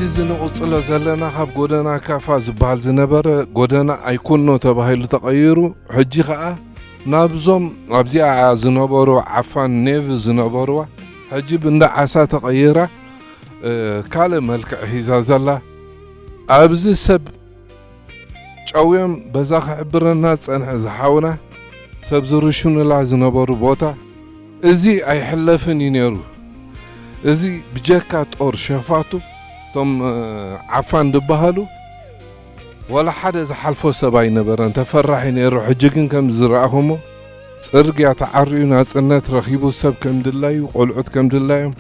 እዚ ንቕጽሎ ዘለና ካብ ጎደና ካፋ ዝበሃል ዝነበረ ጎደና ኣይኩኖ ተባሂሉ ተቐይሩ፣ ሕጂ ኸኣ ናብዞም ኣብዚኣ ዝነበሩ ዓፋን ኔቭ ዝነበርዋ፣ ሕጂ ብእንዳ ዓሳ ተቐይራ፣ እ፣ ካልእ መልክዕ ሒዛ ዘላ። ኣብዚ ሰብ ጨውዮም በዛ ክሕብረና ዝጸንሐ ዝሓውና ሰብ ዝርሽኑላ ዝነበሩ ቦታ፣ እዚ ኣይሕለፍን እዩ ነይሩ። እዚ ብጀካ ጦር ሸፋቱ፣ እቶም፣ እ፣ ዓፋን ዝበሃሉ፣ ወላ ሓደ ዝሓልፎ ሰብ ኣይነበረን። ተፈራሒ ነይሩ። ሕጂ ግን ከም ዝረኣኹሞ፣ ጽርግያ ተዓርዩ፣ ናጽነት ረኺቡ፣ ሰብ ከም ድላዩ፣ ቆልዑት ከም ድላዮም፣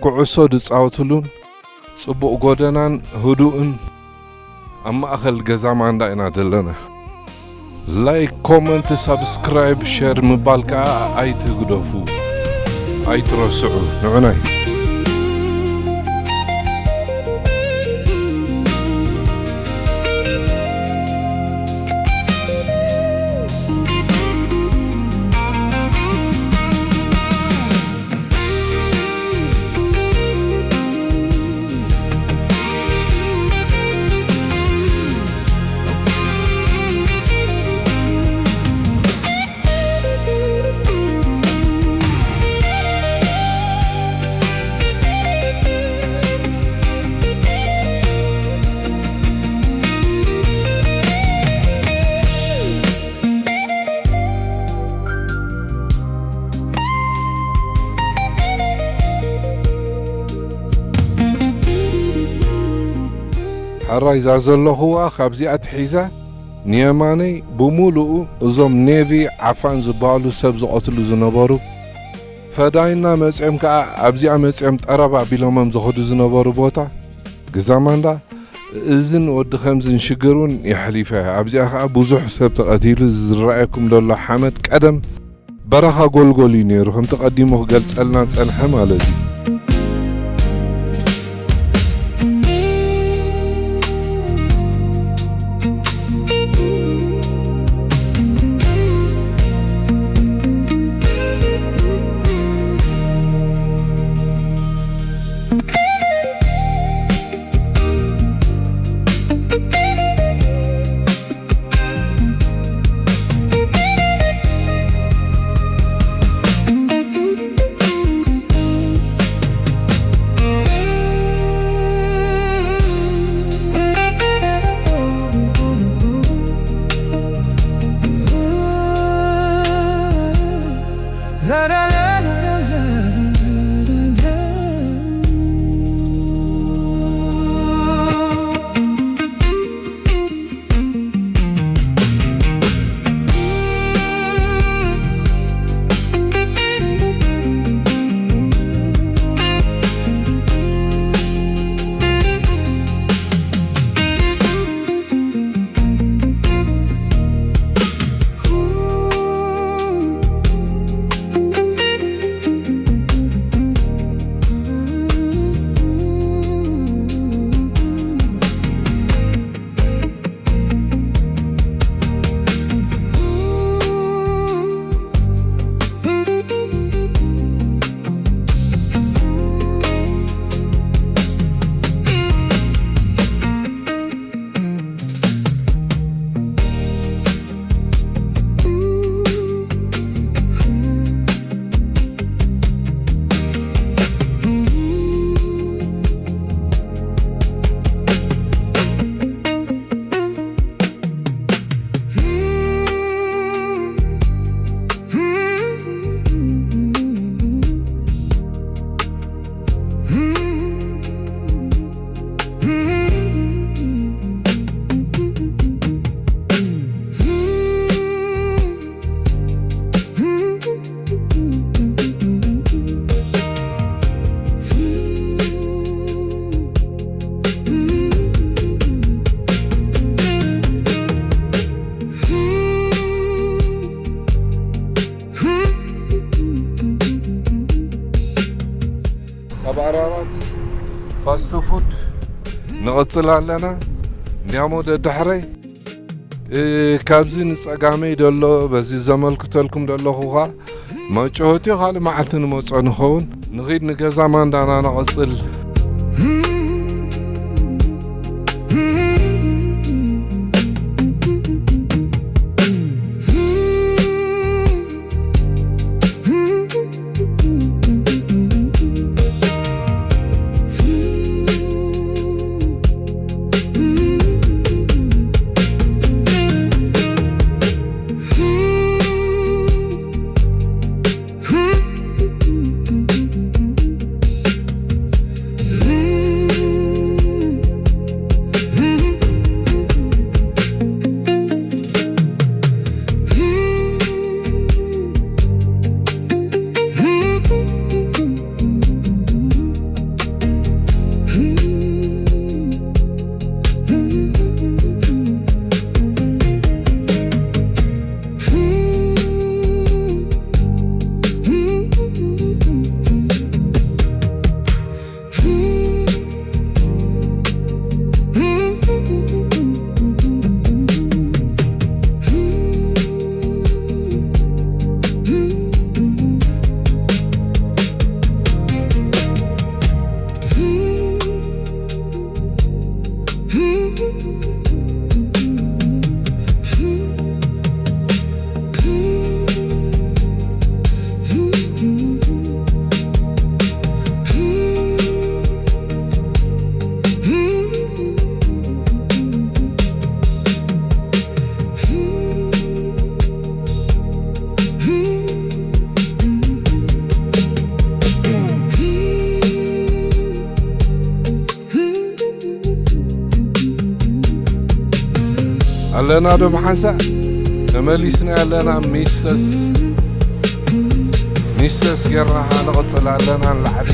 ኩዕሶ ዝጻወትሉን፣ ጽቡቕ ጎደናን ህዱእን ኣብ ማእከል ገዛ ማንዳ ኢና ዘለና። ላይክ፣ ኮመንት፣ ሳብስክራይብ፣ ሸር ምባል ከኣ ኣይትግደፉ፣ ኣይትረስዑ። ንዑናይ። ሕራይ እዛ ዘለኹዋ ካብዚኣ ትሒዛ ንየማነይ ብምሉኡ እዞም ኔቪ ዓፋን ዝበሃሉ ሰብ ዝቐትሉ ዝነበሩ፣ ፈዳይና መጺኦም ከኣ ኣብዚኣ መጺኦም ጠረባ ኣቢሎሞም ዝኸዱ ዝነበሩ ቦታ ግዛማንዳ፣ እዝን ወዲ ከምዝን ሽግር እውን የሕሊፈ። ኣብዚኣ ከኣ ብዙሕ ሰብ ተቐቲሉ፣ ዝረኣየኩም ዘሎ ሓመድ ቀደም በረኻ ጎልጎል እዩ ነይሩ፣ ከምቲ ቀዲሙ ክገልጸልና ዝጸንሐ ማለት እዩ። ካብ ኣራራት ፋስት ፉድ ንቐጽል ኣለና። እንዲያሞ ደድሕረይ፣ እ፣ ካብዚ ንጸጋመይ ደሎ፣ በዚ ዘመልክተልኩም ደለኹ ኸኣ መጭወቲ ካልእ መዓልቲ ንመጾ ንኸውን። ንኺድ ንገዛ ማንዳና ንቐጽል። ኣለና ዶ ብሓንሳእ? ተመሊስና ኣለና። ሚስተስ፣ ሚስተስ ጌርና ንቕጽል ኣለና ንላዕሊ።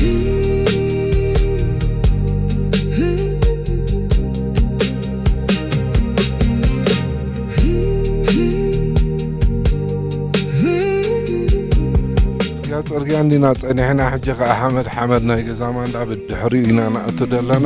ያ ጽርግያ እንዲና ጸኒሕና፣ ሕጂ ኸኣ ሓመድ ሓመድ ናይ ገዛ ማንዳ ብድሕሪኡ ኢና ንኣቱ ዘለና።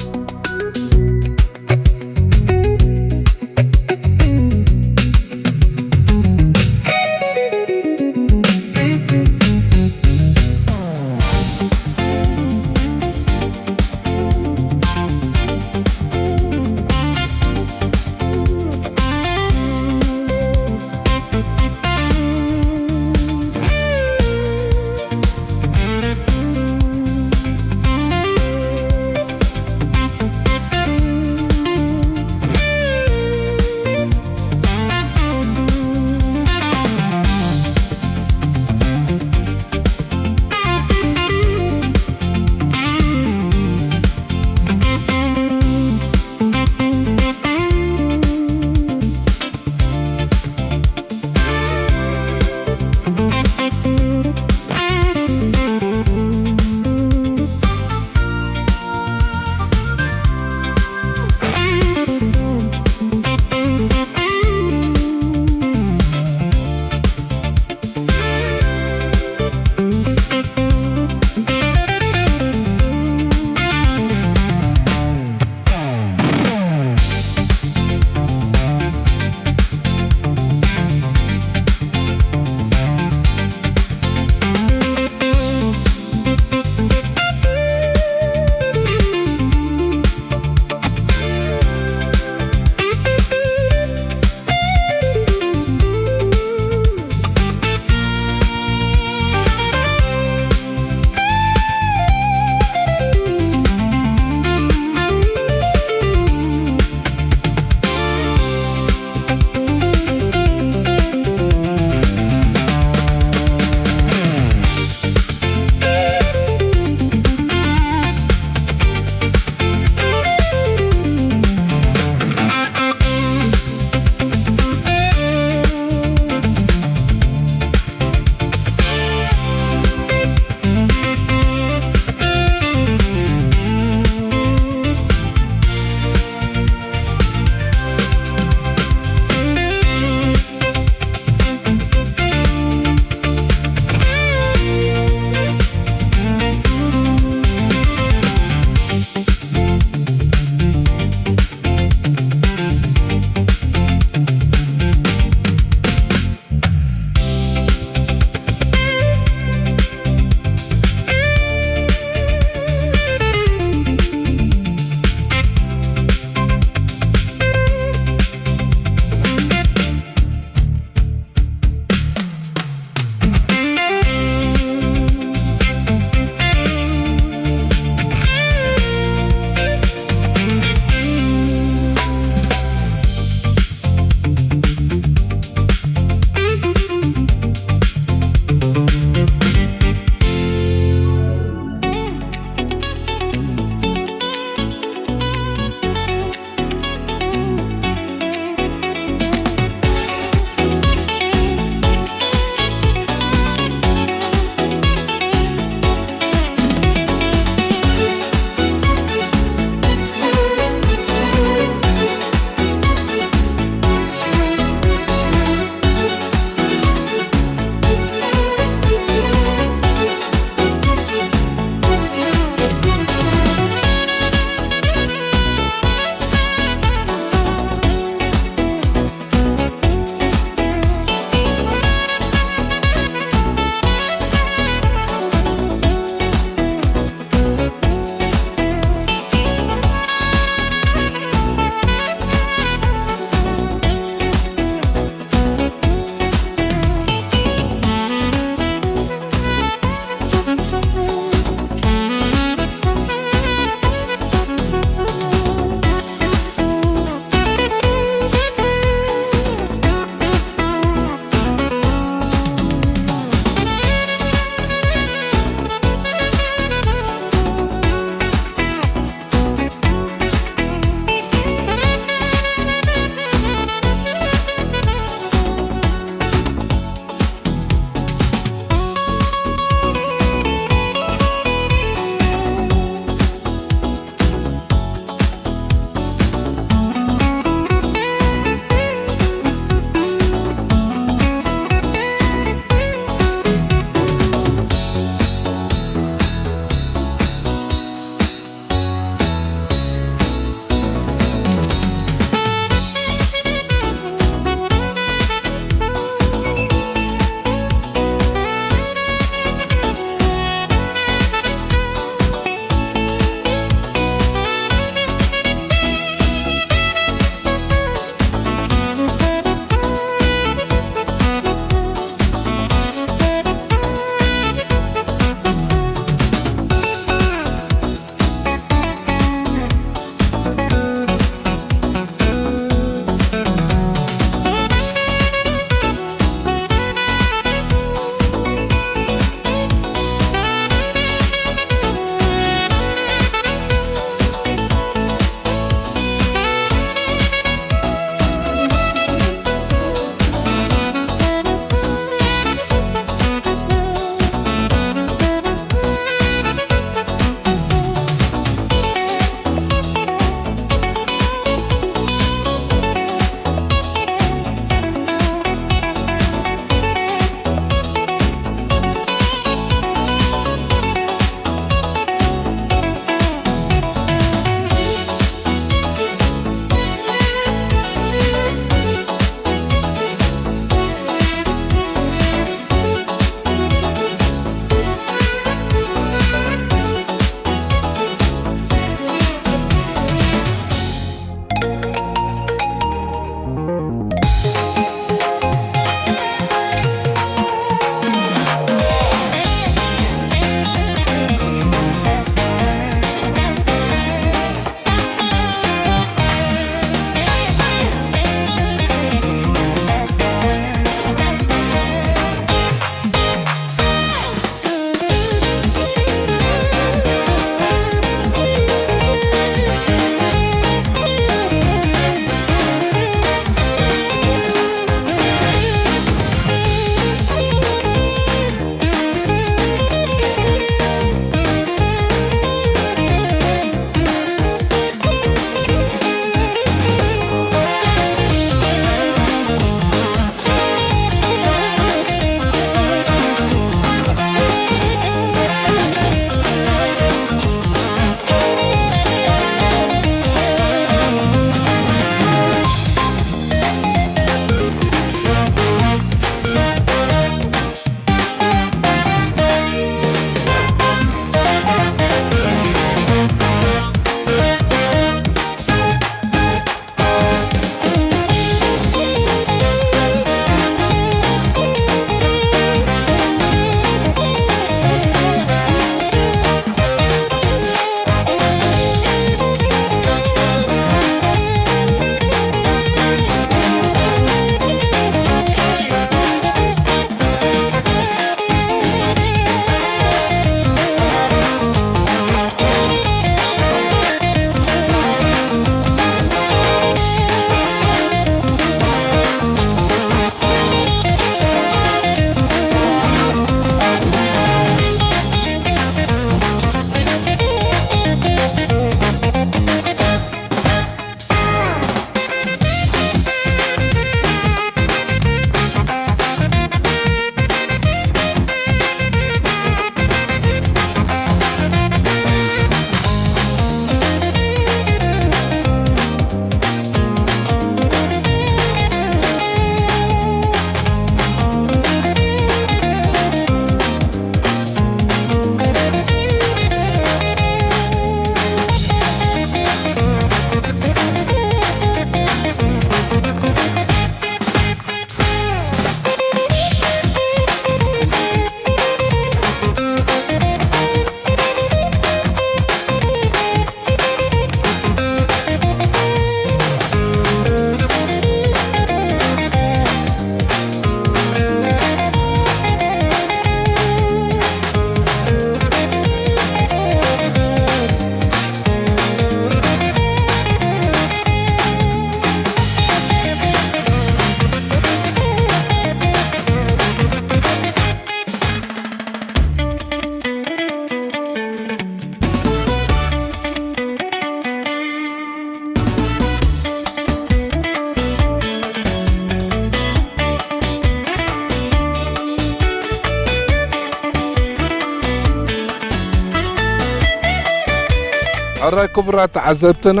ሕራይ ክቡራት ተዓዘብትና፣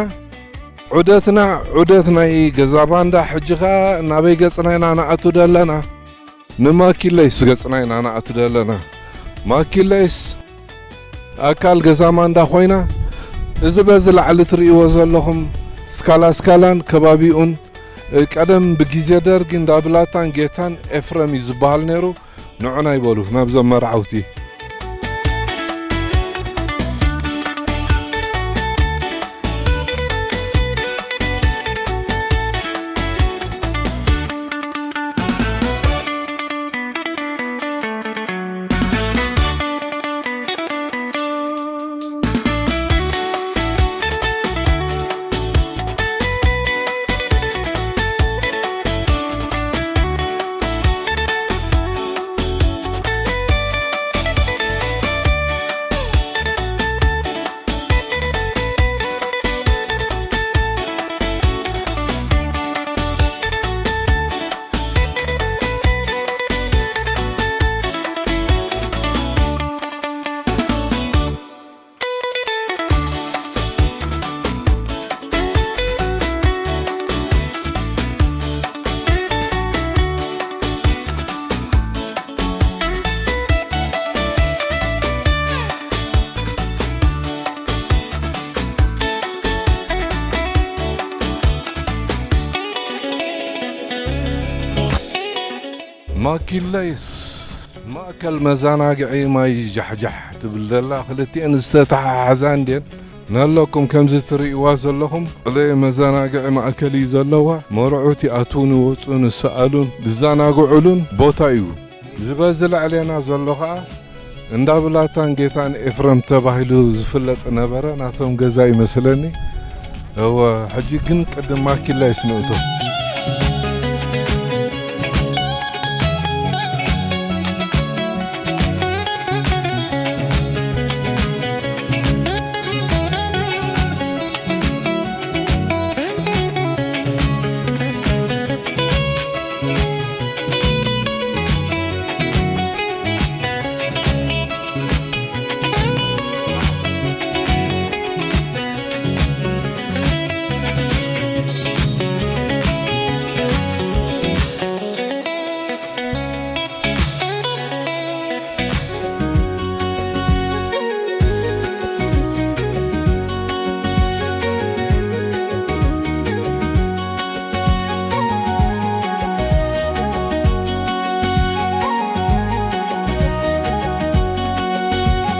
ዑደትና ዑደት ናይ ገዛ ባንዳ፣ ሕጂ ኸኣ ናበይ ገጽና ኢና ንኣቱ ደለና? ንማኪለይስ ገጽና ኢና ንኣቱ ደለና። ማኪለይስ ኣካል ገዛ ማንዳ ኮይና፣ እዚ በዚ ላዕሊ ትርእይዎ ዘለኹም ስካላ ስካላን ከባቢኡን፣ እ፣ ቀደም ብግዜ ደርጊ እንዳ ብላታን ጌታን ኤፍረም እዩ ዝበሃል ነይሩ። ንዑና ይበሉ ናብዞም መርዓውቲ። ማኪለይስ ማእከል መዘናግዒ ማይ ጃሕጃሕ ትብል ዘላ፣ ክልቲኤን ዝተተሓሓዛ እንድየን። ናለኩም ከምዚ ትርእይዋ ዘለኹም፣ ዕለ መዘናግዒ ማእከል እዩ ዘለዋ። መርዑት ይኣትዉን ይወፁን፣ ይሰኣሉን ዝዘናግዑሉን ቦታ እዩ። ዝበዚ ልዕሌና ዘሎ ኸኣ እንዳ ብላታን ጌታን ኤፍረም ተባሂሉ ዝፍለጥ ነበረ። ናቶም ገዛ ይመስለኒ። እወ፣ ሕጂ ግን ቅድም ማኪላይስ ንእቶ።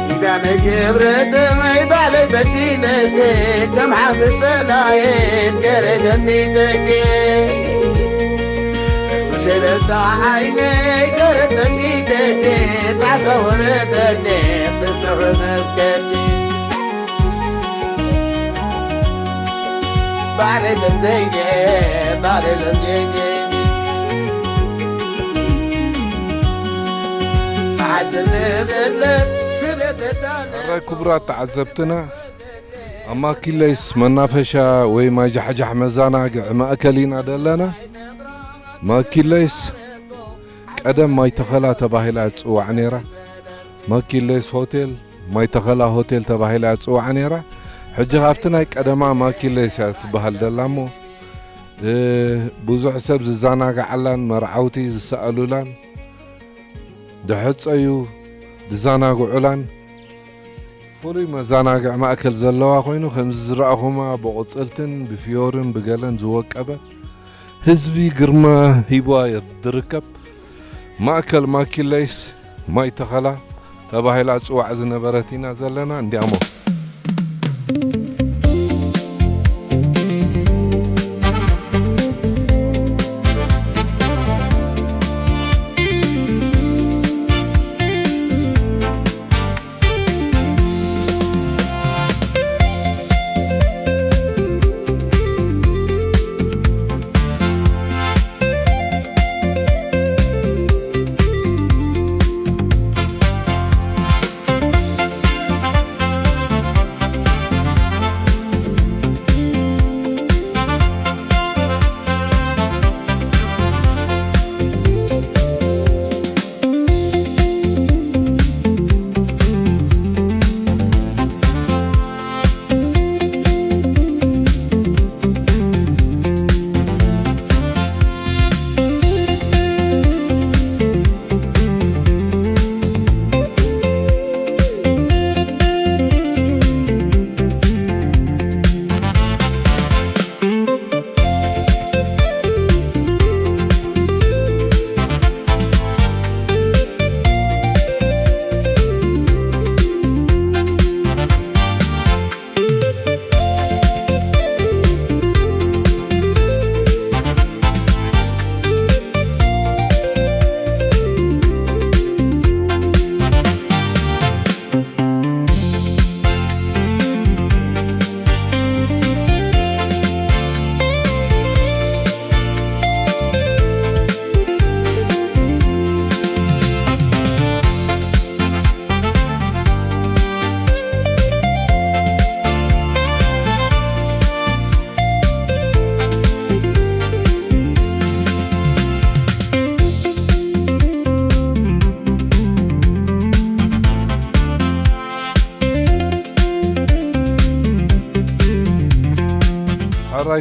ኪዳነ ክብረት ማይ ባዕለይ በዲለኪ፣ ከም ሓፍቲ ጸላየት ገረ ደሚተኪ። መሸረታ ዓይነይ ገረ ደሚተኪ፣ ጣዕሳ ወረደኒ፣ ፍስሒ መፍቀርቲ። ባዕለይ ዘንዘይጀ፣ ባዕለይ ዘንዘይጀ። ሓንቲ ንብለ፣ ስደት ተዳነ። ሕራይ ክቡራት ተዓዘብትና፣ ኣብ ማኪለይስ መናፈሻ ወይ ማይ ጃሕጃሕ መዘናግዒ ማእከል ኢና ደለና። ማኪለይስ ቀደም ማይ ተኸላ ተባሂላ ትጽዋዕ ነይራ። ማኪለይስ ሆቴል፣ ማይ ተኸላ ሆቴል ተባሂላ ትጽዋዕ ነይራ። ሕጂ ካብቲ ናይ ቀደማ ማኪለይስ እያ ትበሃል ደላ እሞ፣ እ፣ ብዙሕ ሰብ ዝዘናግዓላን መርዓውቲ ዝሰኣሉላን፣ ድሕጸዩ ዝዘናግዑላን ፍሉይ መዘናግዒ ማእከል ዘለዋ ኮይኑ፣ ከምዚ ዝረኣኹማ ብቆጽልትን ብፍዮርን ብገለን ዝወቀበት፣ ህዝቢ ግርማ ሂብዋ እያ ትርከብ። ማእከል ማኪለይስ ማይ ተኸላ ተባሂላ ትጽዋዕ ዝነበረት ኢና ዘለና እንዲኣሞ።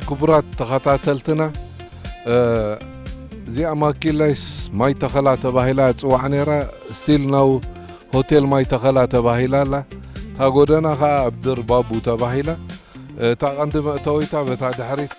ክቡራት ተኸታተልትና፣ እ፣ እዚኣ ማኪላይስ ማይ ተኸላ ተባሂላ ትጽዋዕ ነይራ። ስቲል ናው ሆቴል ማይ ተኸላ ተባሂላ ኣላ። እታ ጎደና ኸኣ ኣብድር ባቡ ተባሂላ። እታ ቀንዲ መእተዊታ በታ ድሕሪት።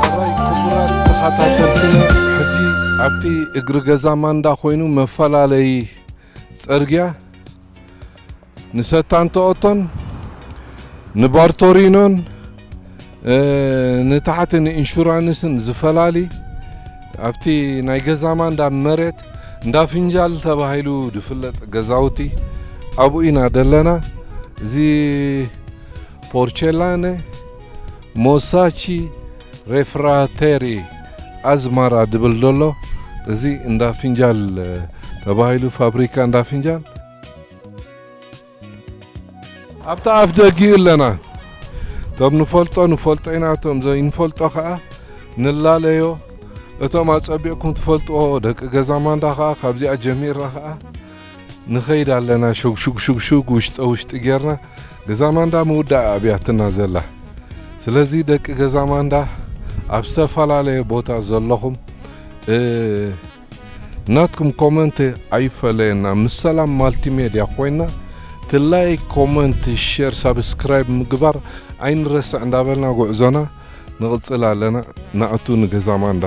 ኣራይ ክቡራት ተኸታተልትና፣ ሕጂ ኣብቲ እግሪ ገዛ ማንዳ ኮይኑ መፈላለዪ ጽርግያ ንሰታንተኦቶን ንባርቶሪኖን፣ እ፣ ንታሕቲ ንኢንሹራንስን ዝፈላሊ ኣብቲ ናይ ገዛ ማንዳ መሬት እንዳ ፍንጃል ተባሂሉ ዝፍለጥ ገዛውቲ ኣብኡ ኢና ደለና። እዚ ፖርቸላነ ሞሳቺ ሬፍራቴሪ ኣዝማራ ድብል ደሎ፣ እዚ እንዳ ፍንጃል ተባሂሉ፣ ፋብሪካ እንዳ ፍንጃል ኣብታ ኣፍ ደጊኡ ኣለና። እቶም ንፈልጦ ንፈልጦ ኢና፣ እቶም ዘይንፈልጦ ኸዓ ንላለዮ። እቶም ኣጸቢቕኩም ትፈልጥዎ ደቂ ገዛ ማንዳ ኸዓ ካብዚኣ ጀሚርና ኸዓ ንኸይድ ኣለና። ሹግ ሹግ ሹግ ሹግ ውሽጠ ውሽጢ ጌርና ገዛ ማንዳ ምውዳእ ኣብያትና ዘላ። ስለዚ ደቂ ገዛ ማንዳ ኣብ ዝተፈላለየ ቦታ ዘለኹም ናትኩም ኮመንት ኣይፈለየና። ምስ ሰላም ማልቲሜድያ ኮይና ትላይ ኮመንት፣ ሼር፣ ሳብስክራይብ ምግባር ኣይንረስዕ እንዳበልና ጉዕዞና ንቕጽል ኣለና። ናእቱ ንገዛ ማንዳ።